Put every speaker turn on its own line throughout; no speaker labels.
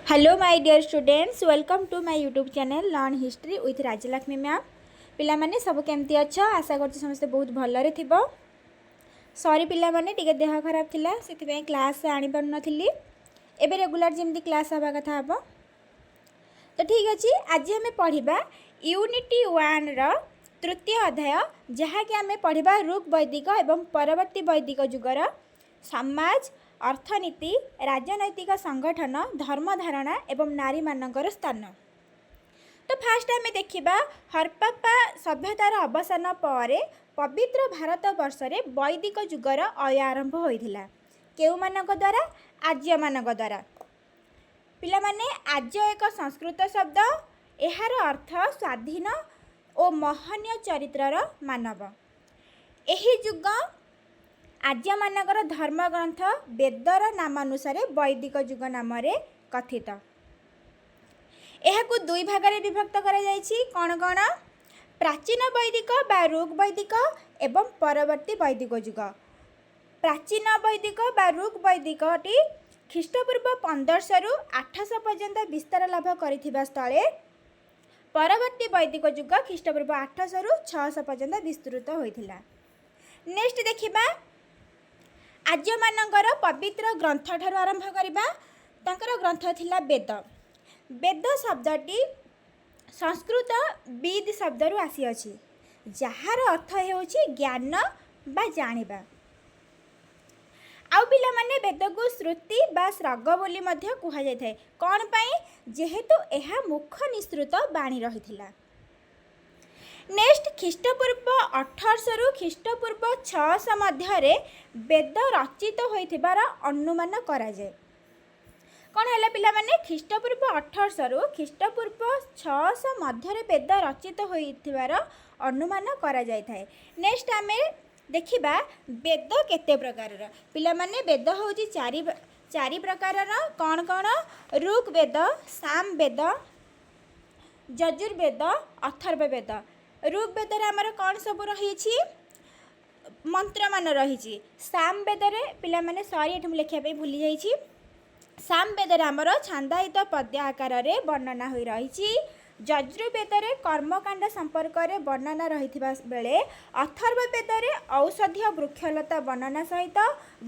Hello my dear students, welcome to my YouTube channel Learn History with Rajalakshmi ma'am. ପିଲାମାନେ, ସବୁ କେମିତି ଅଛ? ଆଶା କରୁଛି ସମସ୍ତେ ବହୁତ ଭଲରେ ଥିବ। ସରି ପିଲାମାନେ, ଟିକେ ଦେହ ଖରାପ ଥିଲା, ସେଥିପାଇଁ କ୍ଲାସ୍ ଆଣିପାରୁନଥିଲି। ଏବେ ରେଗୁଲାର ଯେମିତି କ୍ଲାସ୍ ହେବା କଥା ହେବ। ତ ଠିକ୍ ଅଛି, ଆଜି ଆମେ ପଢ଼ିବା ୟୁନିଟ୍ ୱାନ୍ର ତୃତୀୟ ଅଧ୍ୟାୟ, ଯାହାକି ଆମେ ପଢ଼ିବା ଋକ୍ ବୈଦିକ ଏବଂ ପରବର୍ତ୍ତୀ ବୈଦିକ ଯୁଗର ସମାଜ, ଅର୍ଥନୀତି, ରାଜନୈତିକ ସଂଗଠନ, ଧର୍ମଧାରଣା ଏବଂ ନାରୀମାନଙ୍କର ସ୍ଥାନ। ତ ଫାଷ୍ଟ ଆମେ ଦେଖିବା, ହରପ୍ପା ସଭ୍ୟତାର ଅବସାନ ପରେ ପବିତ୍ର ଭାରତ ବର୍ଷରେ ବୈଦିକ ଯୁଗର ଆରମ୍ଭ ହୋଇଥିଲା। କେଉଁମାନଙ୍କ ଦ୍ୱାରା? ଆର୍ଯ୍ୟମାନଙ୍କ ଦ୍ୱାରା। ପିଲାମାନେ, ଆର୍ଯ୍ୟ ଏକ ସଂସ୍କୃତ ଶବ୍ଦ। ଏହାର ଅର୍ଥ ସ୍ୱାଧୀନ ଓ ମହନୀୟ ଚରିତ୍ରର ମାନବ। ଏହି ଯୁଗ ଆର୍ଯ୍ୟମାନଙ୍କର ଧର୍ମଗ୍ରନ୍ଥ ବେଦର ନାମାନୁସାରେ ବୈଦିକ ଯୁଗ ନାମରେ କଥିତ। ଏହାକୁ ଦୁଇ ଭାଗରେ ବିଭକ୍ତ କରାଯାଇଛି। କ'ଣ କ'ଣ? ପ୍ରାଚୀନ ବୈଦିକ ବା ଋକ୍ ବୈଦିକ ଏବଂ ପରବର୍ତ୍ତୀ ବୈଦିକ ଯୁଗ। ପ୍ରାଚୀନ ବୈଦିକ ବା ଋକ୍ ବୈଦିକଟି ଖ୍ରୀଷ୍ଟପୂର୍ବ 1500ରୁ 800 ପର୍ଯ୍ୟନ୍ତ ବିସ୍ତାର ଲାଭ କରିଥିବା ସ୍ଥଳେ ପରବର୍ତ୍ତୀ ବୈଦିକ ଯୁଗ ଖ୍ରୀଷ୍ଟପୂର୍ବ 800ରୁ 600 ପର୍ଯ୍ୟନ୍ତ ବିସ୍ତୃତ ହୋଇଥିଲା। ନେକ୍ସଟ ଦେଖିବା, ଆର୍ଯ୍ୟମାନଙ୍କର ପବିତ୍ର ଗ୍ରନ୍ଥ ଠାରୁ ଆରମ୍ଭ କରିବା। ତାଙ୍କର ଗ୍ରନ୍ଥ ଥିଲା ବେଦ। ବେଦ ଶବ୍ଦଟି ସଂସ୍କୃତ ବିଦ୍ ଶବ୍ଦରୁ ଆସିଅଛି, ଯାହାର ଅର୍ଥ ହେଉଛି ଜ୍ଞାନ ବା ଜାଣିବା। ଆଉ ପିଲାମାନେ, ବେଦକୁ ଶ୍ରୁତି ବା ସ୍ରଗ ବୋଲି ମଧ୍ୟ କୁହାଯାଇଥାଏ। କ'ଣ ପାଇଁ? ଯେହେତୁ ଏହା ମୁଖ ନିଃସୃତ ବାଣୀ ରହିଥିଲା। ନେକ୍ସଟ, ଖ୍ରୀଷ୍ଟପୂର୍ବ 1800ରୁ ଖ୍ରୀଷ୍ଟପୂର୍ବ 600 ମଧ୍ୟରେ ବେଦ ରଚିତ ହୋଇଥିବାର ଅନୁମାନ କରାଯାଏ। କ'ଣ ହେଲା ପିଲାମାନେ? ଖ୍ରୀଷ୍ଟପୂର୍ବ 1800ରୁ ଖ୍ରୀଷ୍ଟପୂର୍ବ 600 ମଧ୍ୟରେ ବେଦ ରଚିତ ହୋଇଥିବାର ଅନୁମାନ କରାଯାଇଥାଏ। ନେକ୍ସଟ ଆମେ ଦେଖିବା ବେଦ କେତେ ପ୍ରକାରର। ପିଲାମାନେ, ବେଦ ହେଉଛି ଚାରି ଚାରି ପ୍ରକାରର। କ'ଣ କ'ଣ? ଋକ୍ ବେଦ, ସାମ ବେଦ, ଯଜୁର୍ବେଦ, ଅଥର୍ବ ବେଦ। ଋକ୍ ବେଦରେ ଆମର କ'ଣ ସବୁ ରହିଛି? ମନ୍ତ୍ରମାନ ରହିଛି। ସାମ ବେଦରେ ପିଲାମାନେ, ସରି, ଏଠି ମୁଁ ଲେଖିବା ପାଇଁ ଭୁଲି ଯାଇଛି। ସାମ ବେଦରେ ଆମର ଛାନ୍ଦାୟିତ ପଦ୍ୟ ଆକାରରେ ବର୍ଣ୍ଣନା ହୋଇ ରହିଛି। ଯଜୁର୍ବେଦରେ କର୍ମକାଣ୍ଡ ସମ୍ପର୍କରେ ବର୍ଣ୍ଣନା ରହିଥିବା ବେଳେ ଅଥର୍ବ ବେଦରେ ଔଷଧୀୟ ବୃକ୍ଷଲତା ବର୍ଣ୍ଣନା ସହିତ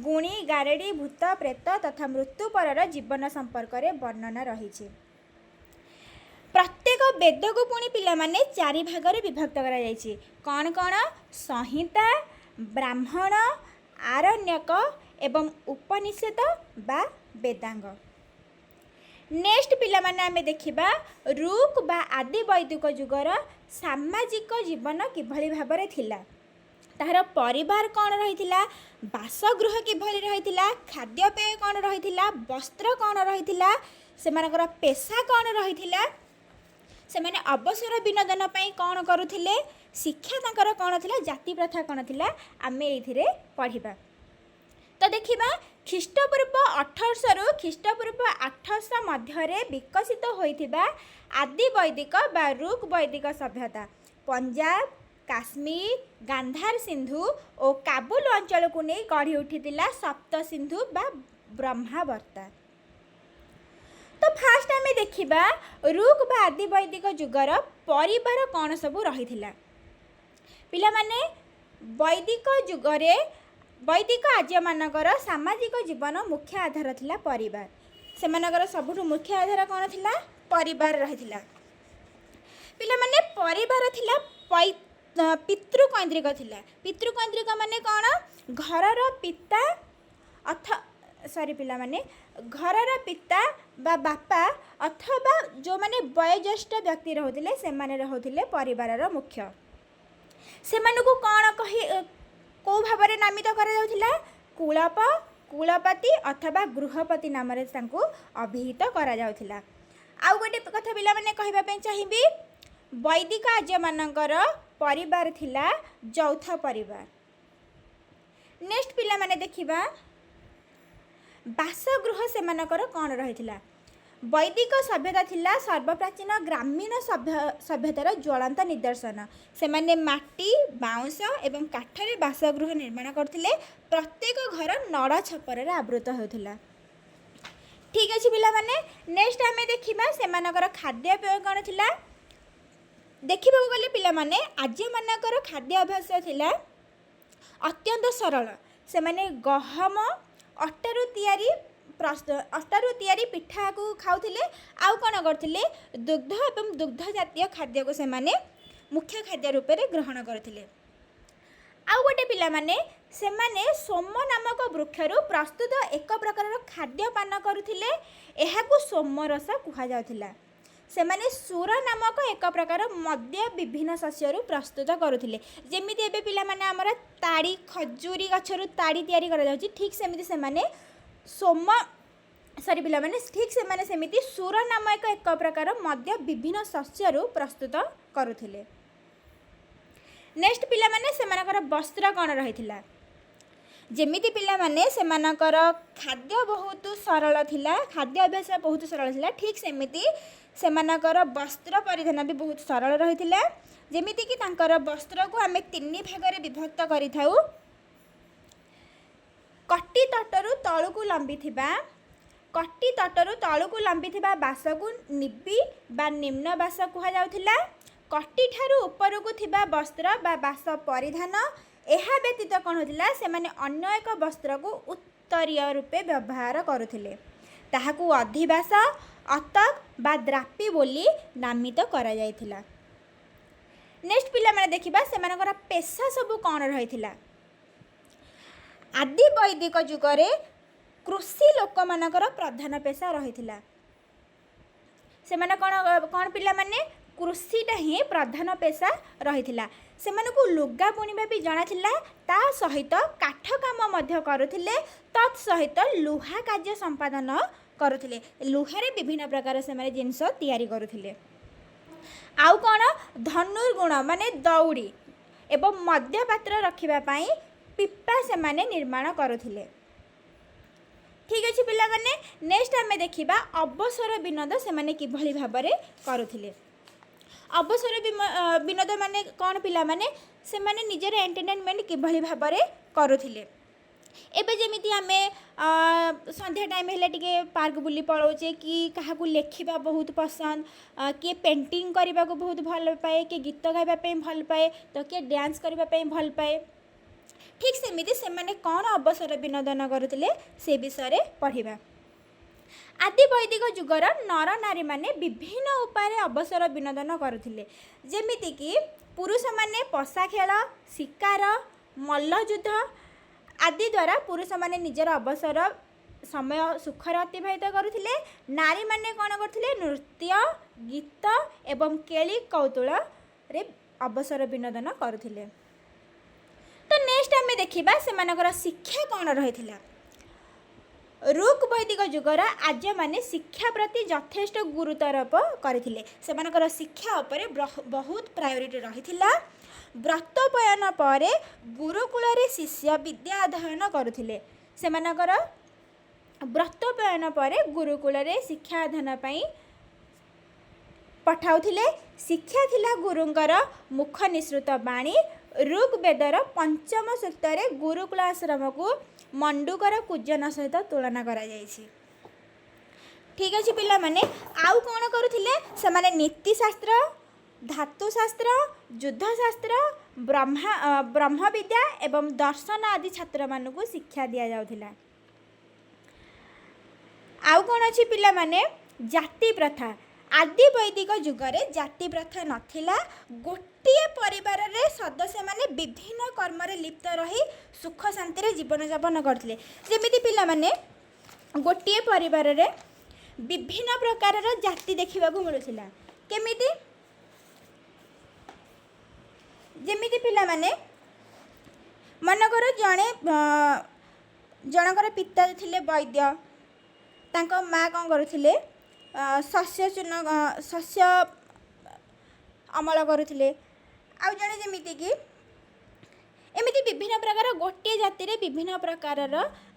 ଗୁଣି ଗାରେଡ଼ି, ଭୂତ ପ୍ରେତ ତଥା ମୃତ୍ୟୁ ପରର ଜୀବନ ସମ୍ପର୍କରେ ବର୍ଣ୍ଣନା ରହିଛି। ପ୍ରତ୍ୟେକ ବେଦକୁ ପୁଣି ପିଲାମାନେ ଚାରି ଭାଗରେ ବିଭକ୍ତ କରାଯାଇଛି। କ'ଣ କ'ଣ? ସଂହିତା, ବ୍ରାହ୍ମଣ, ଆରଣ୍ୟକ ଏବଂ ଉପନିଷଦ ବା ବେଦାଙ୍ଗ। ନେକ୍ସଟ ପିଲାମାନେ, ଆମେ ଦେଖିବା ଋକ୍ ବା ଆଦି ବୈଦିକ ଯୁଗର ସାମାଜିକ ଜୀବନ କିଭଳି ଭାବରେ ଥିଲା, ତାହାର ପରିବାର କ'ଣ ରହିଥିଲା, ବାସଗୃହ କିଭଳି ରହିଥିଲା, ଖାଦ୍ୟପେୟ କ'ଣ ରହିଥିଲା, ବସ୍ତ୍ର କ'ଣ ରହିଥିଲା, ସେମାନଙ୍କର ପେସା କ'ଣ ରହିଥିଲା, ସେମାନେ ଅବସର ବିନୋଦନ ପାଇଁ କ'ଣ କରୁଥିଲେ, ଶିକ୍ଷା ତାଙ୍କର କ'ଣ ଥିଲା, ଜାତି ପ୍ରଥା କ'ଣ ଥିଲା, ଆମେ ଏଇଥିରେ ପଢ଼ିବା। ତ ଦେଖିବା, ଖ୍ରୀଷ୍ଟପୂର୍ବ 1800ରୁ ଖ୍ରୀଷ୍ଟପୂର୍ବ 800 ମଧ୍ୟରେ ବିକଶିତ ହୋଇଥିବା ଆଦି ବୈଦିକ ବା ଋକ୍ ବୈଦିକ ସଭ୍ୟତା ପଞ୍ଜାବ, କାଶ୍ମୀର, ଗାନ୍ଧାର ସିନ୍ଧୁ ଓ କାବୁଲ ଅଞ୍ଚଳକୁ ନେଇ ଗଢ଼ି ଉଠିଥିଲା ସପ୍ତ ସିନ୍ଧୁ ବା ବ୍ରହ୍ମାବର୍ତ୍ତା। ତ ଫାଷ୍ଟ ଆମେ ଦେଖିବା ଋକ୍ ବା ଆଦି ବୈଦିକ ଯୁଗର ପରିବାର କ'ଣ ସବୁ ରହିଥିଲା। ପିଲାମାନେ, ବୈଦିକ ଯୁଗରେ ବୈଦିକ ଆର୍ଯ୍ୟମାନଙ୍କର ସାମାଜିକ ଜୀବନ ମୁଖ୍ୟ ଆଧାର ଥିଲା ପରିବାର। ସେମାନଙ୍କର ସବୁଠୁ ମୁଖ୍ୟ ଆଧାର କ'ଣ ଥିଲା? ପରିବାର ରହିଥିଲା। ପିଲାମାନେ, ପରିବାର ଥିଲା ପିତୃକୈନ୍ଦ୍ରିକ ଥିଲା। ପିତୃକୈନ୍ଦ୍ରିକ ମାନେ କ'ଣ? ଘରର ପିତା ଅଥ ସରି ପିଲାମାନେ, ଘରର ପିତା ବା ବାପା ଅଥବା ଯେଉଁମାନେ ବୟୋଜ୍ୟେଷ୍ଠ ବ୍ୟକ୍ତି ରହୁଥିଲେ, ସେମାନେ ରହୁଥିଲେ ପରିବାରର ମୁଖ୍ୟ। ସେମାନଙ୍କୁ କ'ଣ କହି, କେଉଁ ଭାବରେ ନାମିତ କରାଯାଉଥିଲା? କୁଳପ, କୁଳପତି ଅଥବା ଗୃହପତି ନାମରେ ତାଙ୍କୁ ଅଭିହିତ କରାଯାଉଥିଲା। ଆଉ ଗୋଟେ କଥା ପିଲାମାନେ କହିବା ପାଇଁ ଚାହିଁବି, ବୈଦିକ ଆର୍ଯ୍ୟମାନଙ୍କର ପରିବାର ଥିଲା ଯୌଥ ପରିବାର। ନେକ୍ସଟ ପିଲାମାନେ ଦେଖିବା, ବାସଗୃହ ସେମାନଙ୍କର କ'ଣ ରହିଥିଲା। ବୈଦିକ ସଭ୍ୟତା ଥିଲା ସର୍ବପ୍ରାଚୀନ ଗ୍ରାମୀଣ ସଭ୍ୟତାର ଜ୍ୱଳନ୍ତ ନିଦର୍ଶନ। ସେମାନେ ମାଟି, ବାଉଁଶ ଏବଂ କାଠରେ ବାସଗୃହ ନିର୍ମାଣ କରୁଥିଲେ। ପ୍ରତ୍ୟେକ ଘର ନଡ଼ ଛପରରେ ଆବୃତ ହେଉଥିଲା। ଠିକ୍ ଅଛି ପିଲାମାନେ, ନେକ୍ସଟ ଆମେ ଦେଖିବା ସେମାନଙ୍କର ଖାଦ୍ୟପେୟ କ'ଣ ଥିଲା। ଦେଖିବାକୁ ଗଲେ ପିଲାମାନେ, ଆର୍ଯ୍ୟମାନଙ୍କର ଖାଦ୍ୟ ଅଭ୍ୟାସ ଥିଲା ଅତ୍ୟନ୍ତ ସରଳ। ସେମାନେ ଗହମ ଅଟାରୁ ତିଆରି ପିଠାକୁ ଖାଉଥିଲେ। ଆଉ କ'ଣ କରୁଥିଲେ? ଦୁଗ୍ଧ ଏବଂ ଦୁଗ୍ଧ ଜାତୀୟ ଖାଦ୍ୟକୁ ସେମାନେ ମୁଖ୍ୟ ଖାଦ୍ୟ ରୂପରେ ଗ୍ରହଣ କରୁଥିଲେ। ଆଉ ଗୋଟେ ପିଲାମାନେ, ସେମାନେ ସୋମ ନାମକ ବୃକ୍ଷରୁ ପ୍ରସ୍ତୁତ ଏକ ପ୍ରକାରର ଖାଦ୍ୟ ପାନ କରୁଥିଲେ। ଏହାକୁ ସୋମରସ କୁହାଯାଉଥିଲା। ସେମାନେ ସୁର ନାମକ ଏକ ପ୍ରକାର ମଦ୍ୟ ବିଭିନ୍ନ ଶସ୍ୟରୁ ପ୍ରସ୍ତୁତ କରୁଥିଲେ। ଯେମିତି ଏବେ ପିଲାମାନେ ଆମର ତାଡ଼ି, ଖଜୁରୀ ଗଛରୁ ତାଡ଼ି ତିଆରି କରାଯାଉଛି, ଠିକ୍ ସେମିତି ସେମାନେ ସୋମ, ସରି ପିଲାମାନେ, ଠିକ୍ ସେମାନେ ସେମିତି ସୁର ନାମ ଏକ ପ୍ରକାର ମଦ୍ୟ ବିଭିନ୍ନ ଶସ୍ୟରୁ ପ୍ରସ୍ତୁତ କରୁଥିଲେ। ନେକ୍ସଟ ପିଲାମାନେ, ସେମାନଙ୍କର ବସ୍ତ୍ର କ'ଣ ରହିଥିଲା? ଯେମିତି ପିଲାମାନେ ସେମାନଙ୍କର ଖାଦ୍ୟ ବହୁତ ସରଳ ଥିଲା, ଖାଦ୍ୟ ଅଭ୍ୟାସ ବହୁତ ସରଳ ଥିଲା, ଠିକ୍ ସେମିତି ସେମାନଙ୍କର ବସ୍ତ୍ର ପରିଧାନ ବି ବହୁତ ସରଳ ରହିଥିଲା। ଯେମିତିକି ତାଙ୍କର ବସ୍ତ୍ରକୁ ଆମେ ତିନି ଭାଗରେ ବିଭକ୍ତ କରିଥାଉ। କଟି ତଟରୁ ତଳକୁ ଲମ୍ବିଥିବା ବାସକୁ ନିବି ବା ନିମ୍ନ ବାସ କୁହାଯାଉଥିଲା। କଟିଠାରୁ ଉପରକୁ ଥିବା ବସ୍ତ୍ର ବା ବାସ ପରିଧାନ। ଏହା ବ୍ୟତୀତ କ'ଣ ହେଉଥିଲା? ସେମାନେ ଅନ୍ୟ ଏକ ବସ୍ତ୍ରକୁ ଉତ୍ତରୀୟ ରୂପେ ବ୍ୟବହାର କରୁଥିଲେ। ତାହାକୁ ଅଧିବାସ, ଅତକ ବା ଦ୍ରାପି ବୋଲି ନାମିତ କରାଯାଇଥିଲା। ନେକ୍ସଟ ପିଲାମାନେ ଦେଖିବା ସେମାନଙ୍କର ପେସା ସବୁ କ'ଣ ରହିଥିଲା। ଆଦି ବୈଦିକ ଯୁଗରେ କୃଷି ଲୋକମାନଙ୍କର ପ୍ରଧାନ ପେସା ରହିଥିଲା। ସେମାନେ କ'ଣ କ'ଣ ପିଲାମାନେ, କୃଷିଟା ହିଁ ପ୍ରଧାନ ପେସା ରହିଥିଲା। ସେମାନଙ୍କୁ ଲୁଗା ବୁଣିବା ବି ଜଣାଥିଲା। ତା ସହିତ କାଠ କାମ ମଧ୍ୟ କରୁଥିଲେ। ତତ୍ ସହିତ ଲୁହା କାର୍ଯ୍ୟ ସମ୍ପାଦନ କରୁଥିଲେ। ଲୁହାରେ ବିଭିନ୍ନ ପ୍ରକାର ସେମାନେ ଜିନିଷ ତିଆରି କରୁଥିଲେ। ଆଉ କ'ଣ? ଧନୁର୍ଗୁଣ ମାନେ ଦଉଡ଼ି ଏବଂ ମଦ୍ୟପାତ୍ର ରଖିବା ପାଇଁ ପିପା ସେମାନେ ନିର୍ମାଣ କରୁଥିଲେ। ଠିକ୍ ଅଛି ପିଲାମାନେ, ନେକ୍ସଟ ଆମେ ଦେଖିବା ଅବସର ବିନୋଦ ସେମାନେ କିଭଳି ଭାବରେ କରୁଥିଲେ। ଅବସର ବିନୋଦ ମାନେ କ'ଣ ପିଲାମାନେ? ସେମାନେ ନିଜର ଏଣ୍ଟରଟେନମେଣ୍ଟ କିଭଳି ଭାବରେ କରୁଥିଲେ? ଏବେ ଯେମିତି ଆମେ ସନ୍ଧ୍ୟା ଟାଇମ୍ ହେଲେ ଟିକେ ପାର୍କ ବୁଲି ପଳାଉଛେ, କି କାହାକୁ ଲେଖିବା ବହୁତ ପସନ୍ଦ, କିଏ ପେଣ୍ଟିଂ କରିବାକୁ ବହୁତ ଭଲ ପାଏ, କିଏ ଗୀତ ଗାଇବା ପାଇଁ ଭଲ ପାଏ, ତ କିଏ ଡ୍ୟାନ୍ସ କରିବା ପାଇଁ ଭଲ ପାଏ। ଠିକ୍ ସେମିତି ସେମାନେ କ'ଣ ଅବସର ବିନୋଦନ କରୁଥିଲେ, ସେ ବିଷୟରେ ପଢ଼ିବା। ଆଦି ବୈଦିକ ଯୁଗର ନର ନାରୀମାନେ ବିଭିନ୍ନ ଉପାୟରେ ଅବସର ବିନୋଦନ କରୁଥିଲେ। ଯେମିତିକି ପୁରୁଷମାନେ ପଶା ଖେଳ, ଶିକାର, ମଲ୍ଲଯୁଦ୍ଧ ଆଦି ଦ୍ୱାରା ପୁରୁଷମାନେ ନିଜର ଅବସର ସମୟ ସୁଖରେ ଅତିବାହିତ କରୁଥିଲେ। ନାରୀମାନେ କ'ଣ କରୁଥିଲେ? ନୃତ୍ୟ, ଗୀତ ଏବଂ କେଳି କୌତୁଳରେ ଅବସର ବିନୋଦନ କରୁଥିଲେ। ତ ନେକ୍ସଟ ଆମେ ଦେଖିବା ସେମାନଙ୍କର ଶିକ୍ଷା କ'ଣ ରହିଥିଲା। ଋକ୍ ବୈଦିକ ଯୁଗର ଆର୍ଯ୍ୟମାନେ ଶିକ୍ଷା ପ୍ରତି ଯଥେଷ୍ଟ ଗୁରୁତ୍ୱାରୋପ କରିଥିଲେ। ସେମାନଙ୍କର ଶିକ୍ଷା ଉପରେ ବହୁତ ପ୍ରାୟୋରିଟି ରହିଥିଲା। ବ୍ରତୋପନୟନ ପରେ ଗୁରୁକୁଳରେ ଶିଷ୍ୟ ବିଦ୍ୟା ଅଧ୍ୟୟନ କରୁଥିଲେ। ସେମାନଙ୍କର ବ୍ରତୋପନୟନ ପରେ ଗୁରୁକୁଳରେ ଶିକ୍ଷା ଅଧ୍ୟୟନ ପାଇଁ ପଠାଉଥିଲେ। ଶିକ୍ଷା ଥିଲା ଗୁରୁଙ୍କର ମୁଖ ନିଃସୃତ ବାଣୀ। ଋକ୍ ବେଦର ପଞ୍ଚମ ସୂକ୍ତରେ ଗୁରୁକୁଳ ଆଶ୍ରମକୁ ମଣ୍ଡୁକର କୂଜନ ସହିତ ତୁଳନା କରାଯାଇଛି। ଠିକ୍ ଅଛି ପିଲାମାନେ, ଆଉ କ'ଣ କରୁଥିଲେ ସେମାନେ? ନୀତିଶାସ୍ତ୍ର, ଧାତୁଶାସ୍ତ୍ର, ଯୁଦ୍ଧଶାସ୍ତ୍ର, ବ୍ରହ୍ମବିଦ୍ୟା ଏବଂ ଦର୍ଶନ ଆଦି ଛାତ୍ରମାନଙ୍କୁ ଶିକ୍ଷା ଦିଆଯାଉଥିଲା। ଆଉ କ'ଣ ଅଛି ପିଲାମାନେ? ଜାତି ପ୍ରଥା। ଆଦି ବୈଦିକ ଯୁଗରେ ଜାତି ପ୍ରଥା ନଥିଲା। ଗୋଟିଏ ପରିବାରରେ ସଦସ୍ୟମାନେ ବିଭିନ୍ନ କର୍ମରେ ଲିପ୍ତ ରହି ସୁଖ ଶାନ୍ତିରେ ଜୀବନଯାପନ କରୁଥିଲେ। ଯେମିତି ପିଲାମାନେ ଗୋଟିଏ ପରିବାରରେ ବିଭିନ୍ନ ପ୍ରକାରର ଜାତି ଦେଖିବାକୁ ମିଳୁଥିଲା। କେମିତି? ଯେମିତି ପିଲାମାନେ ମନେକର ଜଣଙ୍କର ପିତା ଥିଲେ ବୈଦ୍ୟ, ତାଙ୍କ ମା କ'ଣ କରୁଥିଲେ? ଶସ୍ୟ ଚୂନ, ଶସ୍ୟ ଅମଳ କରୁଥିଲେ। ଆଉ ଜଣେ ଯେମିତିକି ଏମିତି ବିଭିନ୍ନ ପ୍ରକାର ଗୋଟିଏ ଜାତିରେ ବିଭିନ୍ନ ପ୍ରକାରର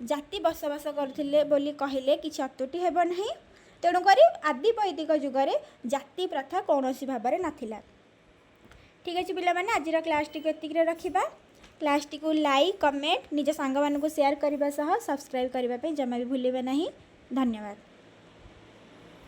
ଜାତି ବସବାସ କରୁଥିଲେ ବୋଲି କହିଲେ କିଛି ଅତ୍ୟୁକ୍ତି ହେବ ନାହିଁ। ତେଣୁକରି ଆଦି ବୈଦିକ ଯୁଗରେ ଜାତି ପ୍ରଥା କୌଣସି ଭାବରେ ନଥିଲା। ଠିକ୍ ଅଛି ପିଲାମାନେ, ଆଜିର କ୍ଲାସ୍ଟିକୁ ଏତିକିରେ ରଖିବା। କ୍ଲାସ୍ଟିକୁ ଲାଇକ୍, କମେଣ୍ଟ, ନିଜ ସାଙ୍ଗମାନଙ୍କୁ ସେୟାର କରିବା ସହ ସବସ୍କ୍ରାଇବ୍ କରିବା ପାଇଁ ଜମା ବି ଭୁଲିବେ ନାହିଁ। ଧନ୍ୟବାଦ।